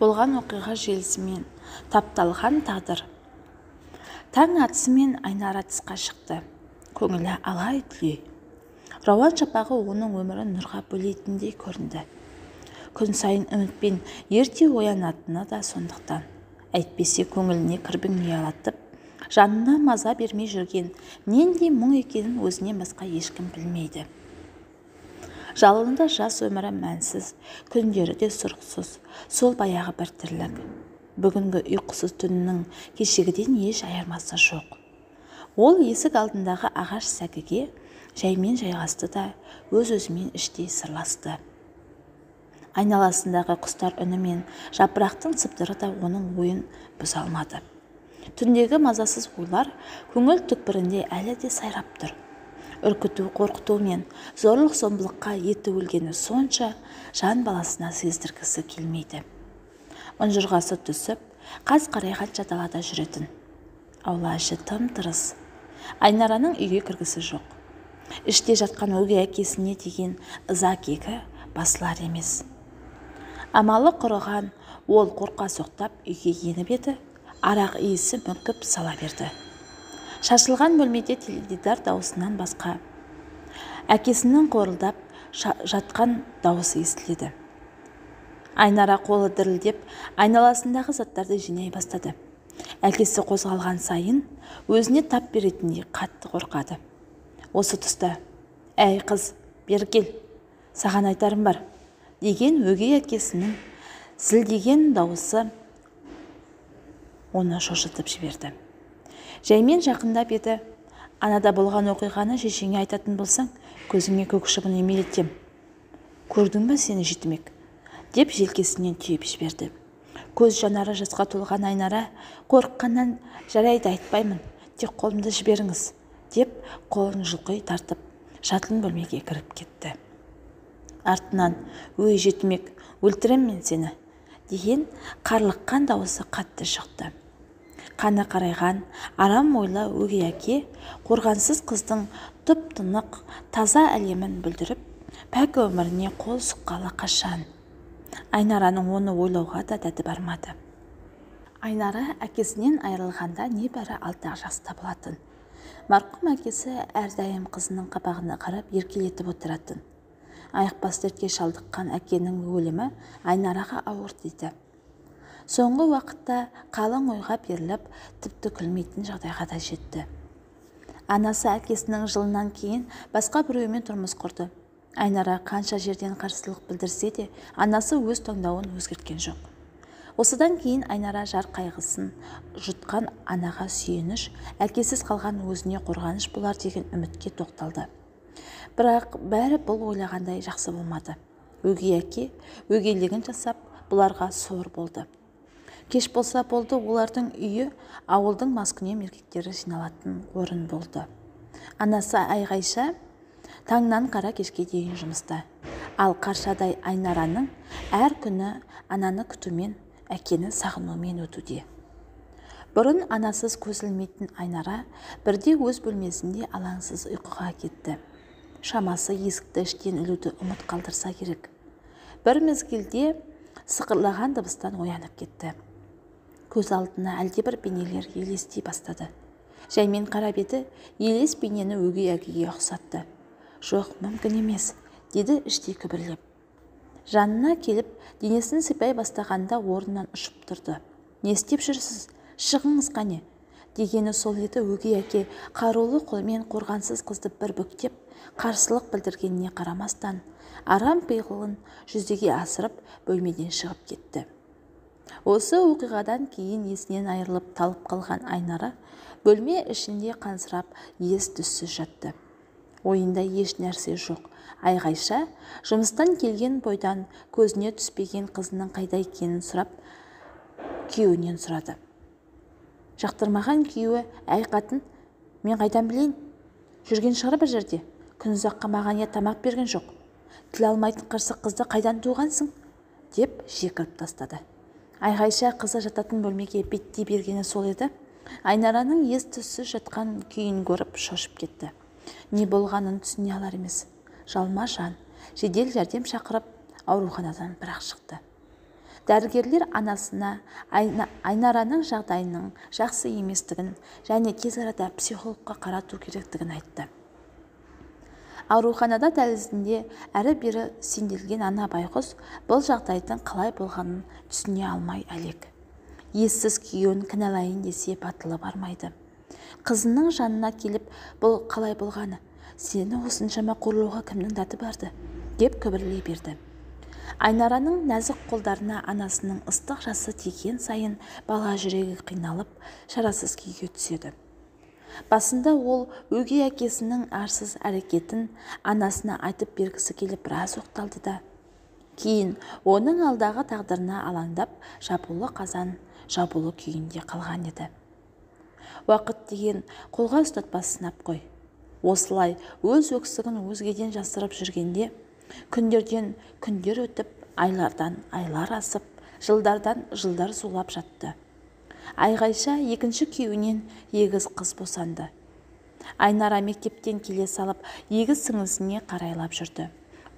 Болған оқиға желісімен тапталған тағдыр. Таң атысымен Айнара тысқа шықты. Көңілі алай-түлей. Рауан шапағы оның өмірін нұрға бөлейтіндей көрінді. Күн сайын үмітпен ерте оянатыны да сондықтан. Әйтпесе көңіліне кірбің ұялатып, жанына маза бермей жүрген нендей мұң екенін өзінен басқа ешкім білмейді. Жалынды жас өмірі мәнсіз, күндері де сұрықсыз, сол баяғы бір тірлік. Бүгінгі ұйқысыз түнінің кешегіден еш айырмасы жоқ. Ол есік алдындағы ағаш сәкіге жаймен жайғасты да өз-өзімен іштей сырласты. Айналасындағы құстар үні мен жапырақтың сыбдыры да оның ойын бұза алмады. Түндегі мазасыз ойлар көңіл түкпірінде әлі де сайрап тұр. Үркіту, қорқыту мен зорлық-зомбылыққа еті өлгені сонша жан баласына сездіргісі келмейді. Ұнжырғасы түсіп, қас қарайғанша далада жүретін. Аула іші тым-тырыс. Айнараның үйге кіргісі жоқ. Іште жатқан өгей әкесіне деген ыза-кегі басылар емес. Амалы құрыған ол қорқа соқтап үйге еніп еді, арақ иісі мүңкіп сала берді. Шашылған бөлмеде теледидар дауысынан басқа әкесінің қорылдап жатқан дауысы естіледі. Айнара қолы дірілдеп, айналасындағы заттарды жинай бастады. Әкесі қозғалған сайын өзіне тап беретіндей қатты қорқады. Осы тұста, «Әй қыз, бері кел, саған айтарым бар», деген өгей әкесінің зілдеген дауысы оны шошытып жіберді. Жаймен жақындап еді, анада болған оқиғаны шешеңе айтатын болсаң, көзіңе көк шыбын үймелетем. Көрдің бе сені жетімек? Деп желкесінен түйіп жіберді. Көз жанары жасқа толған Айнара қорыққаннан жарайды айтпаймын, тек қолымды жіберіңіз, деп қолын жұлқи тартып, жатын бөлмеге кіріп кетті. Артынан, өй жетімек, өлтірем мен сені, деген қарлыққан дауысы қатты шықты. Қаны қарайған, арам ойлы өгей әке қорғансыз қыздың тұп-тұнық, таза әлемін бүлдіріп, пәк өміріне қол сұққалы қашан. Айнараның оны ойлауға да дәті бармады. Айнара әкесінен айырылғанда небәрі 6 жаста болатын. Марқұм әкесі әрдайым қызының қабағына қарап еркелетіп отыратын. Айықпас дертке шалдыққан әкенің өлімі Айнараға ауыр тиді. Соңғы уақытта қалың ойға беріліп, тіпті күлмейтін жағдайға да жетті. Анасы әкесінің жылынан кейін басқа біреумен тұрмыс құрды. Айнара қанша жерден қарсылық білдірсе де, анасы өз таңдауын өзгерткен жоқ. Осыдан кейін Айнара жар қайғысын жұтқан анаға сүйеніш, әкесіз қалған өзіне қорғаныш болар деген үмітке тоқталды. Бірақ бәрі бұл ойлағандай жақсы болмады. Өгей әке өгейлігін жасап, бұларға сор болды. Кеш болса болды, олардың үйі ауылдың маскүнем еркектері жиналатын орын болды. Анасы Айғайша таңнан қара кешке дейін жұмыста. Ал қаршадай Айнараның әр күні ананы күтумен, әкені сағынумен өтуде. Бұрын анасыз көз ілмейтін Айнара бірде өз бөлмесінде алаңсыз ұйқыға кетті. Шамасы есікті іштен ілуді ұмыт қалдырса керек. Бір мезгілде сықырлаған дыбыстан оянып кетті. Көз алдына әлдебір бейнелер елестей бастады. Жаймен қарап еді, елес бейнені өгей әкеге ұқсатты. Жоқ, мүмкін емес, деді іштей күбірлеп. Жанына келіп, денесін сипай бастағанда орнынан ұшып тұрды. Не істеп жүрсіз? Шығыңыз қане? Дегені сол еді, өгей әке қарулы қолмен қорғансыз қызды бір бүктеп, қарсылық білдіргеніне қарамастан, арам пиғылын жүзеге асырып, бөлмеден шығып кетті. Осы оқиғадан кейін есінен айырылып талып қалған Айнара бөлме ішінде қансырап, ес-түссіз жатты. Ойында еш нәрсе жоқ. Айғайша жұмыстан келген бойдан көзіне түспеген қызының қайда екенін сұрап, күйеуінен сұрады. Жақтырмаған күйеуі, әй қатын, мен қайдан білейін? Жүрген шығар бір жерде. Күн ұзаққа маған я тамақ берген жоқ. Тіл алмайтын қырсық қызды қайдан туғансың? Деп жекіріп тастады. Айғайша қызы жататын бөлмеге беттей бергені сол еді. Айнараның ес-түссіз жатқан күйін көріп шошып кетті. Не болғанын түсіне алар емес. Жалма жан, жедел жәрдем шақырып, ауруханадан бірақ шықты. Дәрігерлер анасына Айнараның жағдайының жақсы еместігін және тез арада психологқа қарату керектігін айтты. Ауруханада дәлізінде әрі-бері сенделген ана байғұс бұл жағдайдың қалай болғанын түсіне алмай әлек. Ессіз күйеуін кінәлайын десе батылы бармайды. Қызының жанына келіп, бұл қалай болғаны, сені осыншама қорлауға кімнің дәті барды, деп күбірлей берді. Айнараның нәзік қолдарына анасының ыстық жасы тиген сайын бала жүрегі қиналып, шарасыз күйге түседі. Басында ол өгей әкесінің арсыз әрекетін анасына айтып бергісі келіп біраз оқталды да, кейін оның алдағы тағдырына алаңдап, жабулы қазан жабулы күйінде қалған еді. Уақыт деген қолға ұстатпас сынап қой. Осылай өз өксігін өзгеден жасырып жүргенде, күндерден күндер өтіп, айлардан айлар асып, жылдардан жылдар зулап жатты. Айғайша екінші күйеуінен егіз қыз босанды. Айнара мектептен келе салып, егіз сіңлісіне қарайлап жүрді.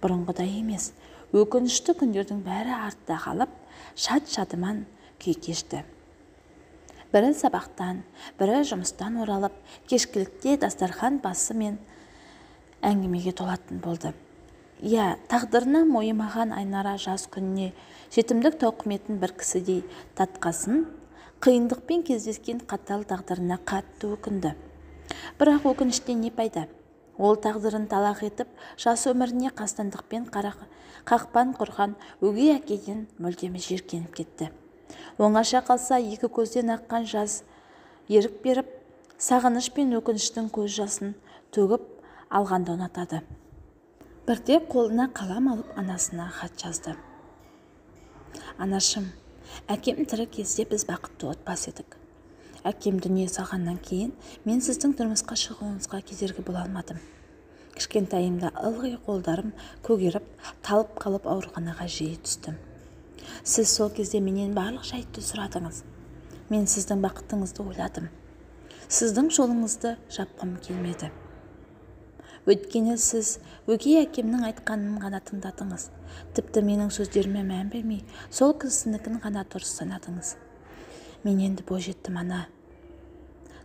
Бұрынғыдай емес, өкінішті күндердің бәрі артта қалып, шат-шадыман күй кешті. Бірі сабақтан, бірі жұмыстан оралып, кешкілікте дастархан басы мен әңгімеге толатын болды. Иә, тағдырына мойымаған Айнара жас күніне жетімдік тауқыметін бір кісідей татқасын, қиындықпен кездескен қатал тағдырына қатты өкінді. Бірақ өкініштен не пайда? Ол тағдырын талақ етіп, жас өміріне қастандықпен қақпан құрған өгей әкеден мүлдем жиіркеніп кетті. Оңаша қалса, екі көзден аққан жас ерік беріп, сағыныш пен өкініштің көз жасын төгіп алғанды ұнатады. Бірде қолына қалам алып анасына хат жазды. Анашым, әкем тірі кезде біз бақытты отбасы едік. Әкем дүние салғаннан кейін мен сіздің тұрмысқа шығуыңызға кедергі бола алмадым. Кішкентайымда ылғи қолдарым көгеріп, талып қалып ауруханаға жиі түстім. Сіз сол кезде менен барлық жайтты сұрадыңыз. Мен сіздің бақытыңызды ойладым. Сіздің жолыңызды жапқым келмеді. Өйткені сіз өгей әкемнің айтқанын ғана тыңдадыңыз. Тіпті менің сөздеріме мән бермей, сол кісінікін ғана дұрыс санадыңыз. Мен енді бойжеттім, ана.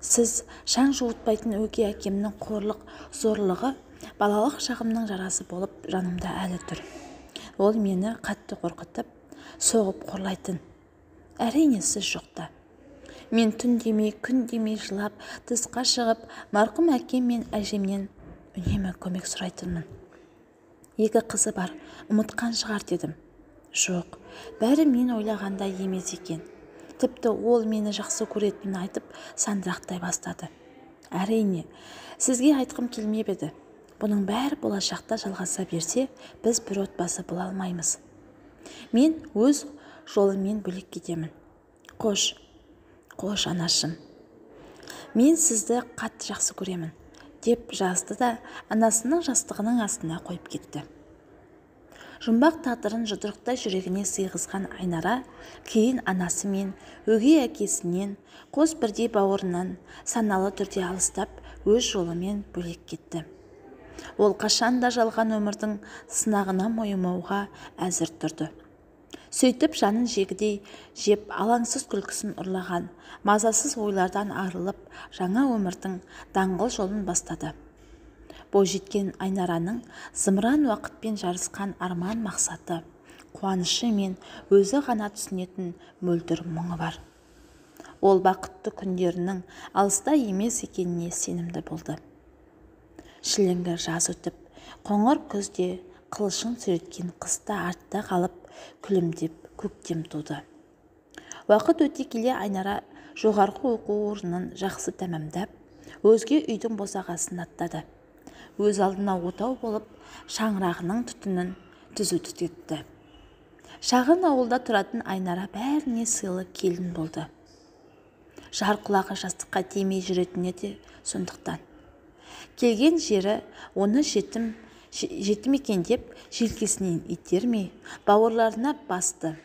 Сіз шаң жуытпайтын өгей әкемнің қорлық, зорлығы балалық шағымның жарасы болып жанымда әлі тұр. Ол мені қатты қорқытып, соғып қорлайтын. Әрине, сіз жоқта. Мен түн демей, күн демей жылап, тысқа шығып, марқұм әкем мен әжемнен үнемі көмек сұрайтынмын. Екі қызы бар, ұмытқан шығар дедім. Жоқ, бәрі мен ойлағандай емес екен. Тіпті ол мені жақсы көретінін айтып, сандырақтай бастады. Әрине, сізге айтқым келмеп еді. Бұның бәрі болашақта жалғаса берсе, біз бір отбасы бола алмаймыз. Мен өз жолыммен бөлек кетемін. Қош, қош, анашым. Мен сізді қатты жақсы көремін, деп жазды да анасының жастығының астына қойып кетті. Жұмбақ тағдырын жұдырықтай жүрегіне сыйғызған Айнара кейін анасы мен өгей әкесінен, қос бірдей бауырынан саналы түрде алыстап, өз жолымен бөлек кетті. Ол қашанда жалған өмірдің сынағына мойымауға әзір тұрды. Сөйтіп жанын жегідей жеп, алаңсыз күлкісін ұрлаған, мазасыз ойлардан арылып, жаңа өмірдің даңғыл жолын бастады. Бойжеткен Айнараның зымыран уақытпен жарысқан арман мақсаты, қуанышы мен өзі ғана түсінетін мөлдір мұңы бар. Ол бақытты күндерінің алыста емес екеніне сенімді болды. Шіліңгір жаз өтіп, қоңыр күзде қылышын сүйреткен қыста артта қалып, күлімдеп көктем туды. Уақыт өте келе Айнара жоғарғы оқу орнын жақсы тәмамдап, өзге үйдің босағасын аттады. Өз алдына отау болып, шаңырағының түтінін түзу түтетті. Шағын ауылда тұратын Айнара бәріне сыйлы келін болды. Жар құлағы жастыққа тимей жүретіне де сондықтан. Келген жері оны жетім екен деп желкесінен итермей, бауырларына басты.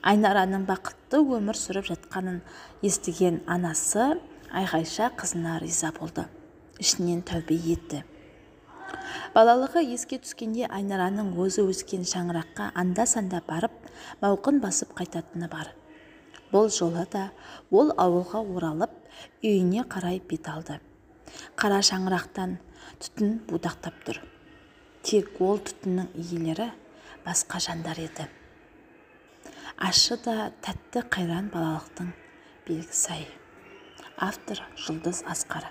Айнараның бақытты өмір сүріп жатқанын естіген анасы Айғайша қызына риза болды. Ішінен тәубе етті. Балалығы еске түскенде Айнараның өзі өскен шаңыраққа анда-санда барып, мауқын басып қайтатыны бар. Бұл жолы да ол ауылға оралып, үйіне қарай бет алды. Қара шаңырақтан түтін будақтап тұр. Тек ол түтіннің иелері басқа жандар еді. Ащы да тәтті қайран балалықтың белгісі-ай. Автор Жұлдыз Асқар.